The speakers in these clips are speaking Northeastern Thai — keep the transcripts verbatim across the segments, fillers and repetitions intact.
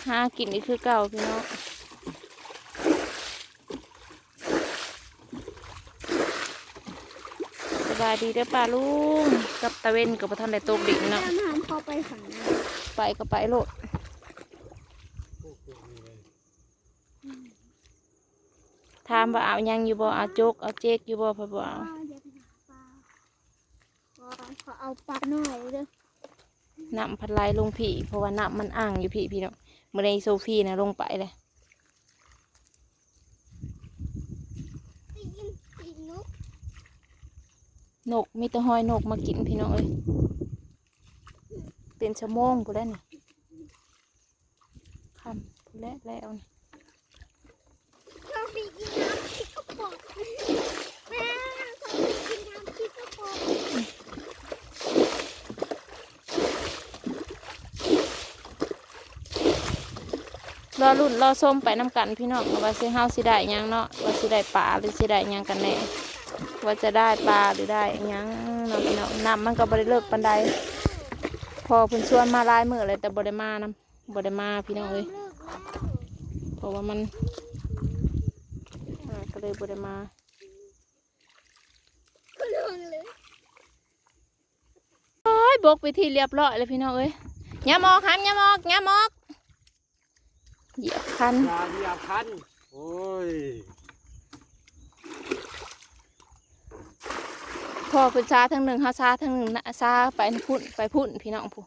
หากินอีกคือเก่าพี่น้อง สบายดีเด้อป้าลุง กับตะเวนก็บ่ทันได้ตกดินเนาะ น้ำห้ามเข้าไปฝั่งนั้น ไปก็ไปโลด ถามว่าเอาหยังอยู่บ่ เอาจก เอาเจกอยู่บ่ เพิ่นบ่เอา อ๋อ เดี๋ยวไปหาปลา อ๋อ เขาเอาปลาน้อยเด้อ น้ำพัดไหลลงพี้ เพราะว่าน้ำมันอ่างอยู่พี้ พี่น้อง มื้อนี้โซฟีนะลงไปเลย ได้ยินเสียงนก นก มีแต่ฮอยนกมากินพี่น้องเอ้ย เป็นชั่วโมงพู้นแหละนี่ ค่ำพู้นแหละแล้วนี่ เขาไปกินน้ำที่กระป๋อง แม่ เขาไปกินน้ำที่กระป๋อง รอลุ้นรอชมไปนำกันพี่น้อง ว่าสิ เฮาสิได้หยังเนาะ ว่าสิได้ปลาหรือสิได้หยังกันแน่ ว่าจะได้ปลาหรือได้หยังเนาะพี่น้อง น้ำมันก็บ่ได้เลิกปานใด พ่อเพิ่นชวนมาหลายมื้อแล้วแต่บ่ได้มานำ บ่ได้มาพี่น้องเอ้ย เพราะว่ามัน อ่า ก็เลยบ่ได้มา ก็ลงเลย โอ้ย บกไปที่เรียบร้อยแล้วพี่น้องเอ้ย ยามออกครับ ยามออก ยามออก เหยียบคัน อย่าเหยียบคัน โอ้ย พ่อเพิ่นซาทางหนึ่ง เฮาซาทางหนึ่งนะ ซาไปพุ้น ไปพุ้นพี่น้องพุ้น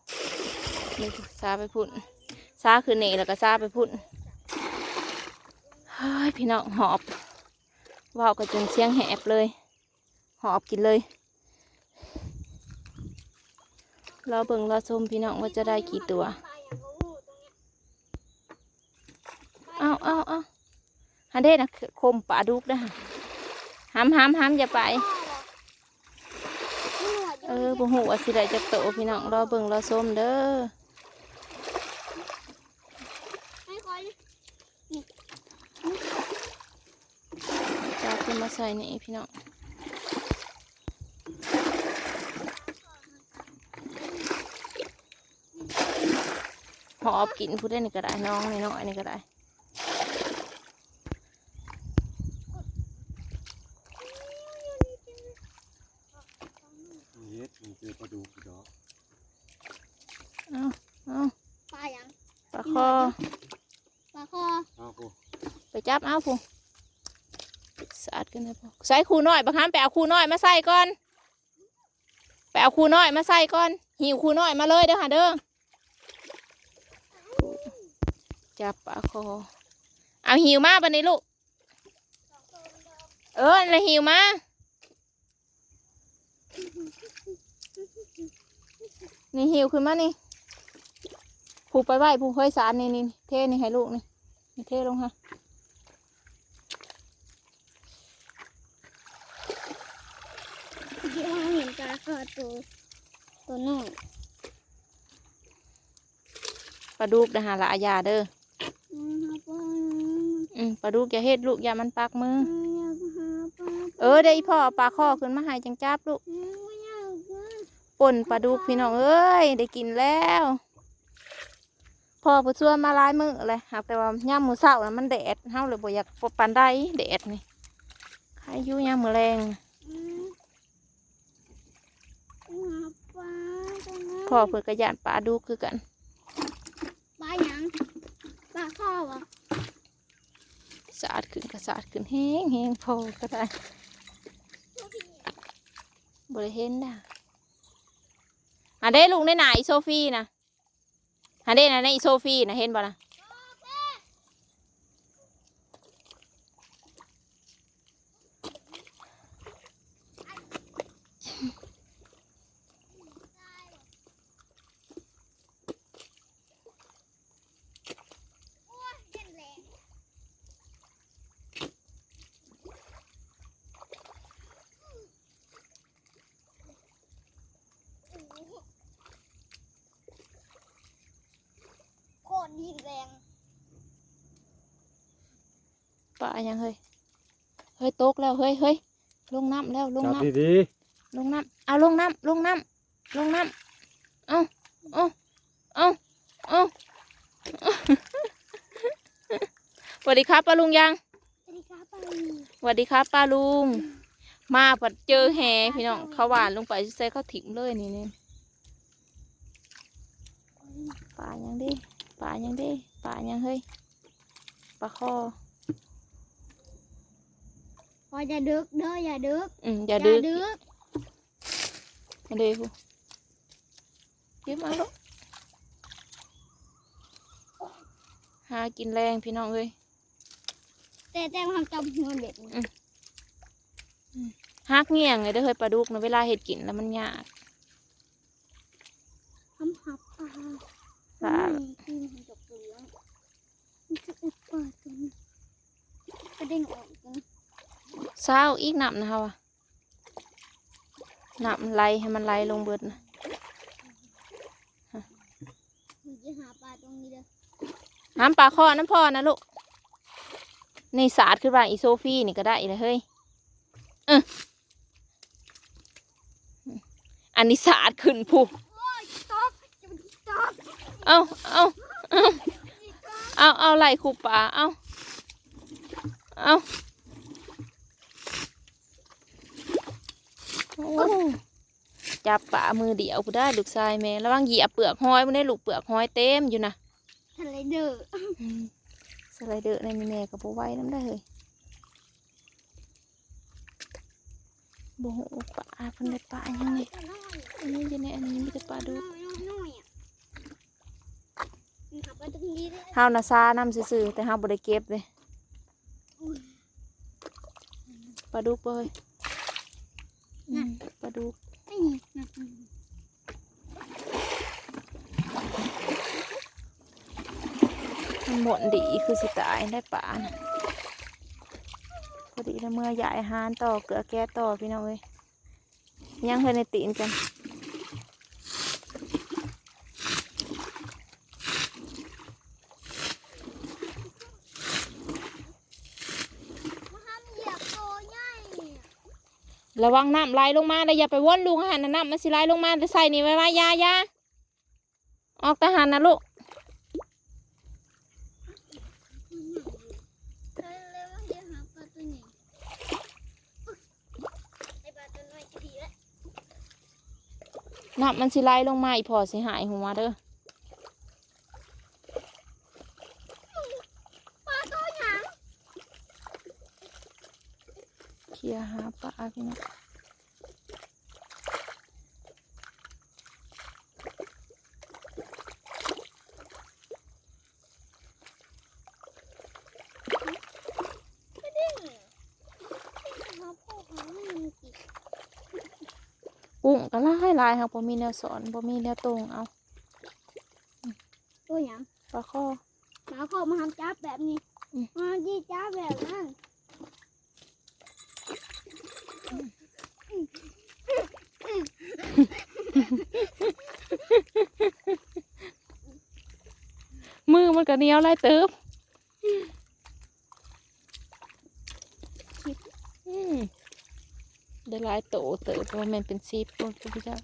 นี่ซาไปพุ้น ซาคือนี่แล้วก็ซาไปพุ้น เฮ้ย พี่น้องหอบ เว้าก็จนเสียงแหบเลย หอบกินเลย รอเบิ่งรอชมพี่น้องว่าจะได้กี่ตัว เอาเอาเอา หันเด้นะ คมปลาดุกนะ หำหำหำอย่าไป เออ บ่ฮู้ว่าสิได้จักโตพี่น้อง รอเบิ่งรอชมเด้อ จับขึ้นมาใส่นี่พี่น้อง หอบกินพุ้นได้นี่ก็ได้ น้องน้อยๆนี่ก็ได้ เฮ็ดมันเจอปลาดุกอีกดอก เอาเอา ปลาหยัง ปลาคอ ปลาคอ เอาพุ้น ไปจับเอาพุ้น สาดกันเลยพุ้น ใส่คู่น้อย บักหำไปเอาคู่น้อยมาใส่ก่อน ไปเอาคู่น้อยมาใส่ก่อน หิ้วคู่น้อยมาเลยเด้อหาเด้อ จับปลาคอ เอาหิ้วมาบัดนี้ลูก เออ นั่นแหละหิ้วมา นี่หิ้วขึ้นมานี่ พุ้นไปไว้พุ้น เฮ้ย สาดนี่ นี่ เทนี่ให้ลูกนี่ นี่เทลงฮะ เห็นปลาคอตัว ตัวน้อย ปลาดุกนะฮะ ละอาญาเด้อ อืม ครับผม อืม ปลาดุกอย่าเฮ็ดลูก อย่ามันปักมือ อืม อยากหาปลา เออ ได้อีพ่อเอาปลาคอขึ้นมาให้จังจับลูก อืม ไม่อยากนะ ป่นปลาดุกพี่น้องเอ้ย ได้กินแล้ว พ่อเพิ่นชวนมาหลายมื้อเลย หากแต่ว่ายามมื้อเช้านะมันแดด เฮาเลยบ่อยากปานใด แดดนี่ ใครอยู่ยามมื้อแลง อืม หาปลาตรงนั้น พ่อเพิ่นก็ย้านปลาดุกคือกัน ปลาหยัง ปลาคอบ่ สาดขึ้นก็สาดขึ้นแฮงๆ พ่อก็ได้ บ่ได้เห็นดา อันเด้ลูกในหนาอีโซฟีนะ อันเด้นะในอีโซฟีนะ เห็นบ่นะ โคตรดีแรง ปลาหยังเฮ้ย เฮ้ย ตกแล้ว เฮ้ย เฮ้ย ลงน้ำแล้ว ลง จับ น้ำ ดีๆ ลงน้ำ เอาลงน้ำ ลงน้ำ ลงน้ำ เอา เอา เอา เอา เอา วัสดีครับป้าลุงยัง สวัสดีครับป้าลุง สวัสดีครับป้าลุง มาผัดเจอแหพี่น้อง เขาหว่านลงไปใส่เขาถิ่มเลยนี่นี่ ปลายังเด้ ปลายังเด้ ปลายังเฮ้ย ปลาคอ พออย่าดึกเด้ออย่าดึก อืมอย่าดึก ดึก มาเด้อ เก็บมาลูก หากินแรงพี่น้องเอ้ย แต่แต่ทำจำหัวเด็ด หักเงี้ยงเลยเด้อเฮ้ยปลาดุกนะเวลาเฮ็ดกินแล้วมันยาก ทำหับปลา ปลา อืมอืมดอกเหลืองมันจะอุดปลาตรงนี้กระเด้งออกตรงนี้ เศร้าอีกน้ำนะเฮาอะน้ำมันไหลให้มันไหลลงเบิดนะ หนูจะหาปลาตรงนี้เลย น้ำปลาคอน้ำพ่อนะลูก นี่สาดขึ้นมาอีโซฟีนี่ก็ได้เลยเฮ้ยเอออันนี้สาดขึ้นผู้ โอ้ยตกตก เอาเอาเอาเอาเอาไล่คู่ปลาเอาเอาโอ้จับปลามือเดียวผู้ได้ลูกชายแม่ระวังเหยียบเปลือกหอยมันได้ลูกเปลือกหอยเต็มอยู่นะ สไลเดอร์ อืมสไลเดอร์ในนี่แม่ก็บ่ไหวน้ำได้เลยบ่ฮู้ปลาเพิ่นได้ปลาหยังนี่อันนี้อยู่ในอันนี้มีแต่ปลาดุก น้อยๆอ่ะมันขับไปตรงนี้เลย เฮานะซาน้ำซื่อๆแต่เฮาบ่ได้เก็บเลยปลาดุกบ่เฮ้ยอืมปลาดุก ไม่มีนะ มันหมุนดีคือสิตายได้ปลานะพอดีแล้วเมื่อย้ายอาหารต่อเกลือแก้ต่อพี่น้องเอ้ยยังเฮ้ยในตีนกัน มาทำเหยียบโตใหญ่ ระวังน้ำไหลลงมาแล้วอย่าไปวนลูกอาหารนะน้ำมันสิไหลลงมาแต่ใส่นี่ไว้ไว้อยาอยาออกทหารนะลูก เร็วๆเดี๋ยวหาปลาตัวใหญ่ไอ้ปลาตัวน้อยจะดีแล้ว น้ำมันสิไหลลงมาอีพอสิหายหัวเด้อ ปลาตัวหยัง เคลียร์หาปลาพี่น้อง กระเด้งหาพ่อหาแม่มันกิน กุ้งก็หลายหลายครับบ่มีแนวสอนบ่มีแนวตรงเอา ตัวหยัง ปลาคอ หมาก็มาทำจ้าแบบนี้ อืม มาดีจ้าแบบนั้น มือมันก็เหนียวหลายเติบอืมได้หลายโตเติบเพราะว่าแม่นเป็นสิบคนก็ไม่ได้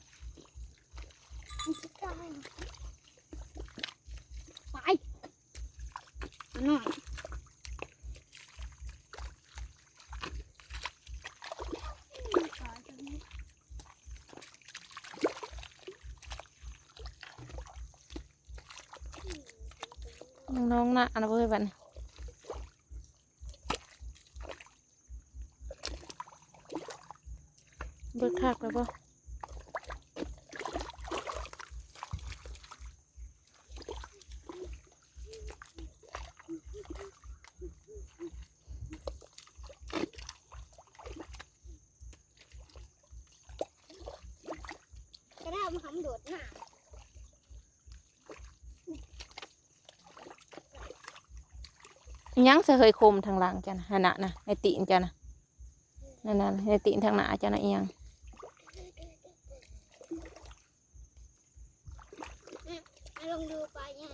ไปหน่อย น้องๆนะอันนั้นเว้ยบัดนี้เบิดคักแล้วบ่ กระด้างมันทำโดดหน้า ยังจะเคยคมทางหลังจ้ะนะหันน่ะนะในตีนจ้ะนะนั่นน่ะในตีนทางหน้าจ้ะนะอีหยัง ลองดูปลาใหญ่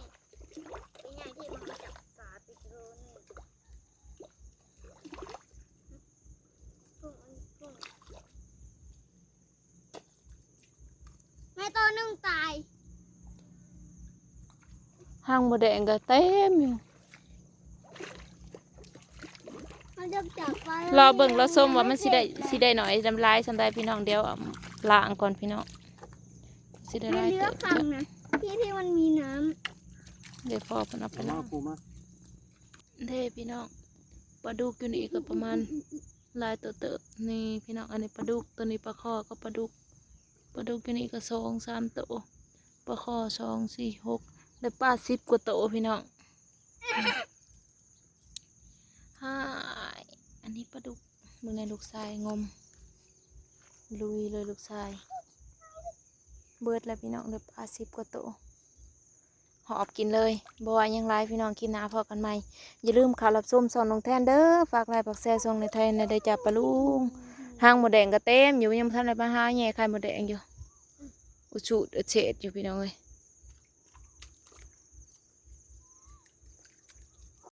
ปลาใหญ่ที่มันมาจับปลาไปกิโลหนึ่ง แม่ตัวหนึ่งตาย หางมดแดงก็เต็มอยู่ รอเบิ่งรอชมว่ามันสิได้สิได้หน่อยลำลายส่ำใดพี่น้อง เดี๋ยวเอาล้างก่อนพี่น้อง สิได้หลายเติบ ที่ที่มันมีน้ำ เดี๋ยวพ่อเพิ่นเอาไปล้าง เอาปูมา เด้พี่น้อง ปลาดุกอยู่นี่ก็ประมาณหลายตัวเติบนี่พี่น้อง อันนี้ปลาดุก ตัวนี้ปลาคอก็ปลาดุก ปลาดุกอยู่นี่ก็สองสามตัว ปลาคอสองสี่หก ได้ปลาสิบกว่าตัวพี่น้อง ฮ่ายอันนี้ปลาดุก เบิ่งในลูกชายงม ลุยเลยลูกชาย เบิดแล้วพี่น้อง ได้ปลาสิบกว่าตัว หอบกินเลย บ่ว่าหยังหลายพี่น้อง คลิปหน้าพ้อกันใหม่ อย่าลืมเข้ารับชมช่องน้องแทนเด้อ ฝากไลค์ฝากแชร์ช่องในไทยนะเด้อจ้าปะลุง หางมดแดงก็เต็มอยู่ ยังบ่ทันได้มาหาแย่ไข่มดแดงอยู่ อุชุดอุเฉดอยู่พี่น้องเอ้ย